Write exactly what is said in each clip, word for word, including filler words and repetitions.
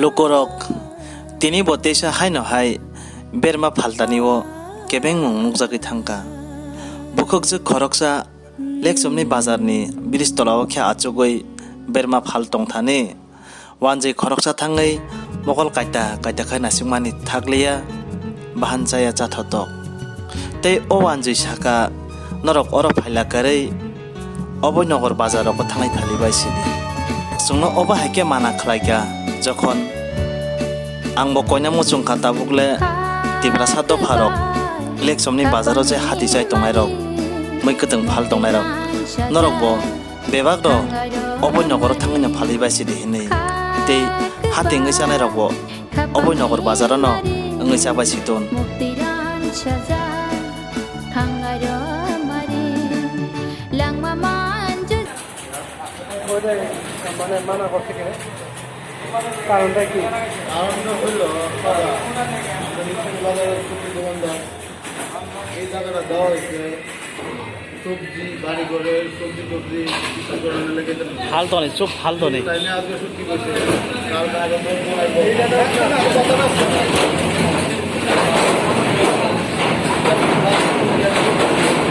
Lukurok tini bo teisa haino hai berma phaltani o kebengmung nukjagwi thangkha. Bukhukjwk khoroksa Lekchomni bazarni bridge tola o khe achugwi berma phal tongthani. Wanjwi khoroksa thangwi mokol kaita kaita khai naisingmani thakliya, bahan chaya chathotok. Tei o wanjwi saka, "Norok oro phaila kwrwi Oboi Nogor bazar rogo thanglai phalibai sidi. Chwngno obo hai khe mana khlaikha, jokhon angbo koina muchungkha tabukle Tiprasa dopharok Lekchomni bazaro je hati chai tongnairok, mui kwtwng phal tongnairok, norokbo bebak rok Oboi Nogoro thangwi no phalwi bai sidi hinwi tei hati wngwi chanai rokbo Oboi Nogor bazaro no wngwi chabai sidon. Oide, mane mana korte kene. Karon ta ki? Karon ta hoilo, এই জায়গাটা দেওয়া হয়েছে সবজি, বাড়ি ঘরের সবজি টবজি বিক্রি করানোর লেগে তো। ফালতু নেই, চুপ, ফালতু নেই। তাই না, আজকে সবজি করছে। কালকে আরো বলবো, আরো বলবো।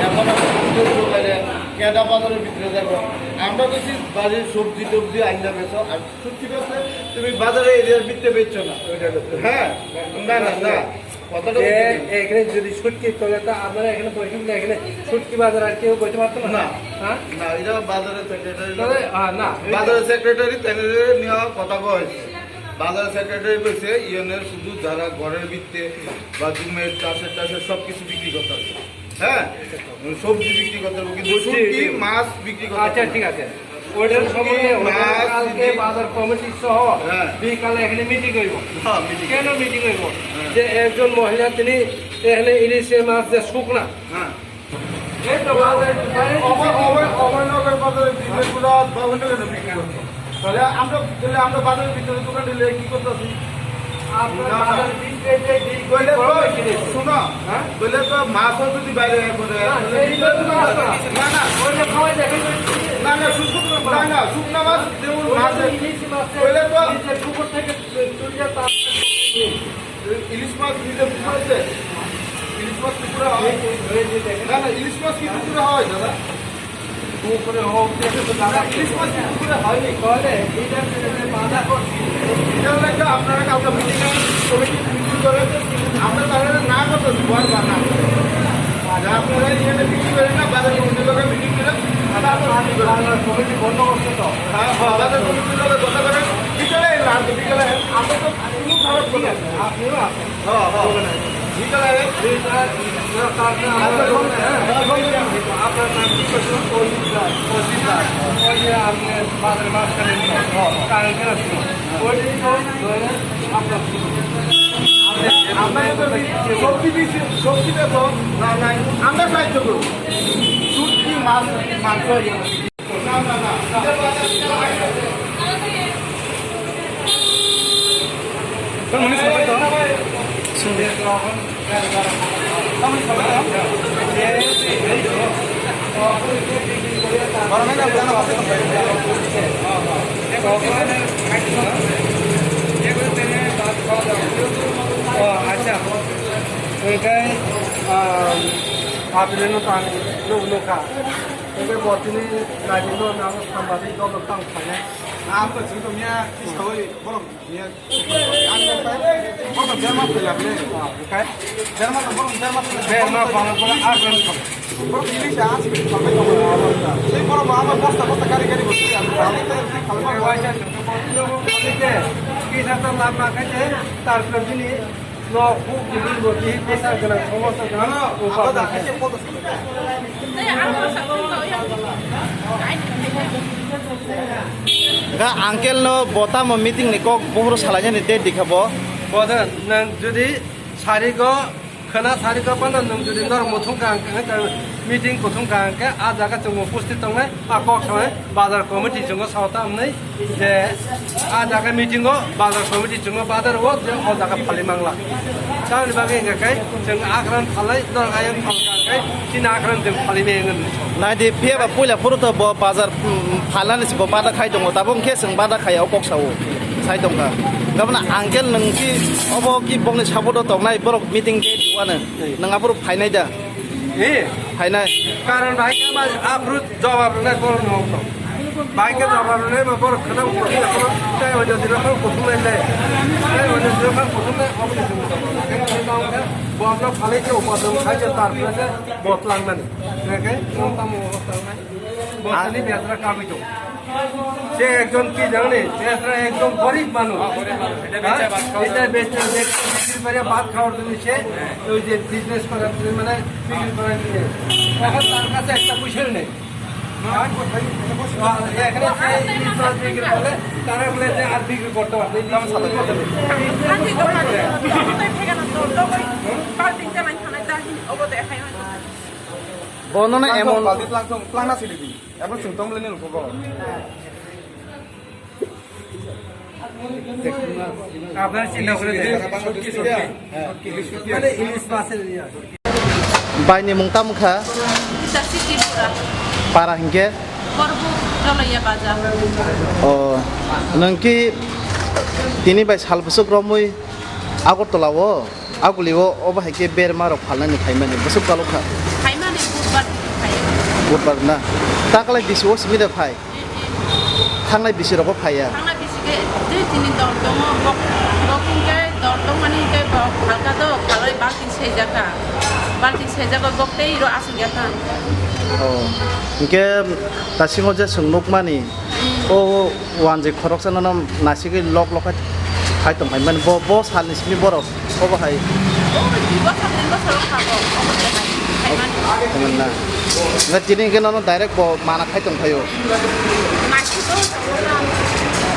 এখন আমরা কেদা বাজারের ভিতরে যাবো। আমরা বেশি বাড়ির সবজি টবজি আইনা বেচো, আর সবজি বেচলে তুমি বাজারে এরিয়ার ভিতরে বেচছো না। হ্যাঁ, না, না, না। কথাটা যে বলছি। এখানে যদি শুটকি, তাহলে তো আপনারা এখানে বসে বলে এখানে শুটকি বাজার আর কেউ বসে পারতো না? না। হ্যাঁ? না, এটা বাজারের সেক্রেটারি। তাহলে, আহ, না। বাজারের সেক্রেটারি তাহলে নিয়ে কথা কয়। বাজারের সেক্রেটারি কইছে, ইউনিয়নের শুধু যারা ঘরের ভিত্তে বা জমির চাষের টাষের সবকিছু বিক্রি করতে হবে। হ্যাঁ? সবজি বিক্রি করতে হবে, কিন্তু শুটকি, শুটকি, মাছ বিক্রি করতে হবে না। আচ্ছা, ঠিক আছে। ওইটার সম্বন্ধে ওনারা মাছ কালকে যদি বাজার কমিটি সহ হ্যাঁ। বিকালে এখানে মিটিং হইব। হ্যাঁ, মিটিং। কেন মিটিং হইব? হ্যাঁ। যে একজন মহিলা তিনি এখানে ইলিশে মাছ যে শুকনা। হ্যাঁ। এই তো বাজারে অভয়, অভয়, অভয়নগর বাজারে বিক্রি করা, বাবুনগরে বিক্রি করতো। তাহলে আমরা, তাহলে আমরা বাজারের ভিতরে দোকান দিলে কি করতেছি? আপনার না, না। বাজারে বিক্রি যে, যে, যে বললে তো, বড় কিনে। শোনো, হ্যাঁ? বললে তো মাছও যদি বাইরে করে, না, তাহলে এই তো মাছ না। না, না। ওই যে খাওয়াই দেখেন, না, না, শুকনো, না, না, শুকনো মাছ যেমন ওই মাছ, যে ইলিশ মাছ, বললে তো নিজের পুকুর থেকে তুলে তার ইলিশ মাছ নিজে পুকুরেতে? ইলিশ মাছ পুকুরে হয়? না, না, ইলিশ মাছ কি পুকুরে হয়, দাদা? পুকুরে হোক, দেখে তো দাদা, ইলিশ মাছ কি পুকুরে হয়নি? তাহলে এটা একটা আপনারা কালকে মিটিং কমিটি মিটিং করে আমরা তাহলে না করতেছি, বারবার না। আর আপনারা এখানে মিটিং করেন না, বাজার কমিটির লোকের মিটিং করে, তারপর মিটিং করেন। বাজার কমিটি বন্ধ করছে তো। হ্যাঁ, হ্যাঁ, বাজার কমিটির লোকের কথা বলেন, বিকালে এলেন, আর তো বিকালে এলেন, আমরা তো কোনো খারাপ ঠিক করবো আছে, না। আপনিও আসেন। হ্যাঁ, হ্যাঁ। বলবেন না। বিকালে এলেন। ঠিক আছে, ঠিক আছে, তারপরে আমরা বলবেন, হ্যাঁ, বলবেন। আপনার নাম কি করছেন? অজিত দাস। অজিত দাস। ওই যে আপনি বাজারে মাছ কেনেন, হ্যাঁ, হ্যাঁ। কারেন্ট কেনার সময়। ওই দিন তো ধরেন আপনার আমরা কিন্তু সবজি বেশি, সবজি বেচো, না, না, আমরা সাহায্য করবো। শুটকি, মাছ, মাংস, ও, আচ্ছা। Hingke, ah, apileno tang nuk nukha. Hingke bo tini naidi no nang sambadi dol tang thane. Ang to chwng tongya, kisawi borok ya. Ang to pai, borok berma pela ble. Hingke berma to borok berma pela. Berma pala pala agon. Borok ini sa asli sampai to. Sei borok ama bosta bosta kari kari bosti. Ang kali te kali ma waisa. Kisa ta lama kaje tar pela bini. Ga uncle no bo tamo meeting ni kok bohoro salainani date dikha bo. Boda nang jodi sarigo khana sarigo pano nung jodi nor muthung ka hingke meeting kuthung ka hingke a jaga chwng upasthit tongnai. A kok sanai bazar committee chungo sao ta wngnai je a jaga meeting o bazar committee chungo bazar o je o jaga phalwi mangla. Tamoni bagwi hingkha khe chwng akran phalai norok ayang phalka khe chini akran chwng phalwi maya wngwi. Naidi phiya ba puila phuru to bo bazar, mm, phalnani se bo bada khai tongo, tabuk khe chwng bada khaiya o kok sao. Sai tongkha. Gabna uncle nwng ki obo ki bokni support o tongnai borok meeting date wano. Nwng aphuru phainai da? Eh, phainai. Karon bahai khe ma aphuru jawab rwnai borok no. Bahai khe jawab rwnai ba borok khna ko tai ojo dira ko kuthum nai le. Tai ojo dira ko kuthum nai obo ni sung. Borok phalai khe upadon khai khe tar pore se botlang nani. Oke? Tamo botlang nai. Botlang ni biasra kagui to. সে একজন কি জানে? সে আসলে একদম গরিব মানুষ। হ্যাঁ, গরিব মানুষ। এটা হ্যাঁ? বেচে ভাত খাওয়া। এটা বেচে, বেচে করে ভাত খাওয়ার জন্য সে ওই যে বিজনেস করার জন্য, মানে বিক্রি করার জন্য। এখন তার কাছে একটা পয়সা নেই। হ্যাঁ? আর এখানে সে ইলিশ মাছ বিক্রি করলে তারা বলে যে আর বিক্রি করতে পারবে না, ইলিশ মাছ করতে পারবে না। Bono na emon. Plangthong, plangna sidi di. Abo chwng tong le nang ko. Baini mung tamo kha? Kita si Tripura. Para hinkhe? Korbu Joloya Bazar. O, nwng ki tini bai sal bwswk romwi Agartala o? Aguli o, obo hai khe berma rok phalnani phaimani bwswk kwlwk kha. Phaimani budbar phaio. Budbar na. Taklai bisi o simi de phai. Thangnai bisi rok bo phaiya. Thangnai bisi khe je tini dor tongo, bok, bok hinkhe dor tongmani hinkhe bok phalka do, phalwi balti sejaka. Balti sejaka bok tei ro aswk ya than. O. Hinkhe tasingo je chwng nukmani, o Wanjwi khoroksa nono nasigwi lok lok khai, khai tong hai mani bo, bo salni simi borok obo hai. O dui bosor tin bosor wng kha bo, obo se hai, hai mani. Tongmani na. Nga tini hwnkhe nono direct bo mana khai tong phaio. Naisik o.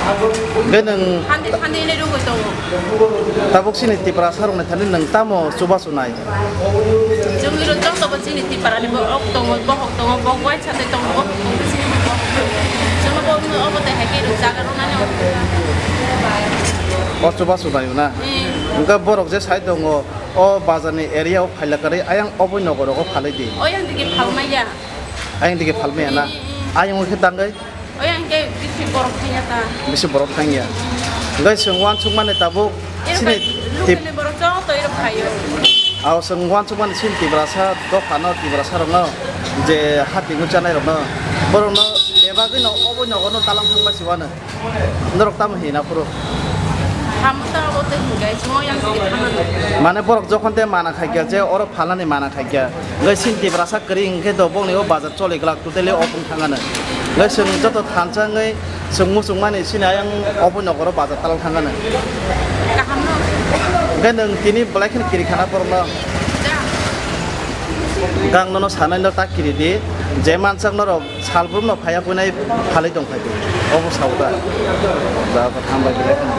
Hwnkhe nwng. Handi handi le rwgwi tongo. Tabuk chini Tiprasa rokni thani nwng tamo chubachu nai? Chwng iro joto bo chini Tiprani bo ok tongo, bohok tongo, bo waisa tei tongo, bohok tongo, chini bo bohok tongo. Chwngno bo wngno obo tei hai khe rwk jaga rwnani obo. O chubachu naio na? Hmm. Hwnkhe borok je sai tongo, o bazarni area o phaila kwrwi ayang oboni nogo rogo phalwi di. Oyang digi phalmaya. Ayang digi phalmaya na? Hmm, hmm. Ayang o khe tangwi? Oya hwnkhe bisi borok thangya ta. Bisi borok thangya. Hwnkhe chwng uansukmani tabuk chini tip- lukuni borok joto ero phaio. Ao chwng uansukmani chini Tiprasa dophano, Tiprasa rokno je hati chanai rokno, borokno bebagwino oboni nogono talang thangbai se uano. Norok tamo hina phuru? Tamo ta obo tei hwnkhe chwng yang thamano. Mane borok jokhon tei mana khaikya je oro phalnani mana khaikya. Hwnkhe chini Tiprasa kwrwi hwnkhe do bongni o bazar choli glak. Totally open thangano. Hwnkhe chwng joto thansa wngwi chwng muchungmani chini ayang oboni nokoro bazar talang thangano. Kaham no. Hwnkhe nwng tini belai kheno kiri khana borokno. Ja. Gang nono sanai no ta kiri di. Je mansak norok salbrum no phaiya kuinai phalwi tong phai di. Obo sao ta. Da, hambai belai kheno.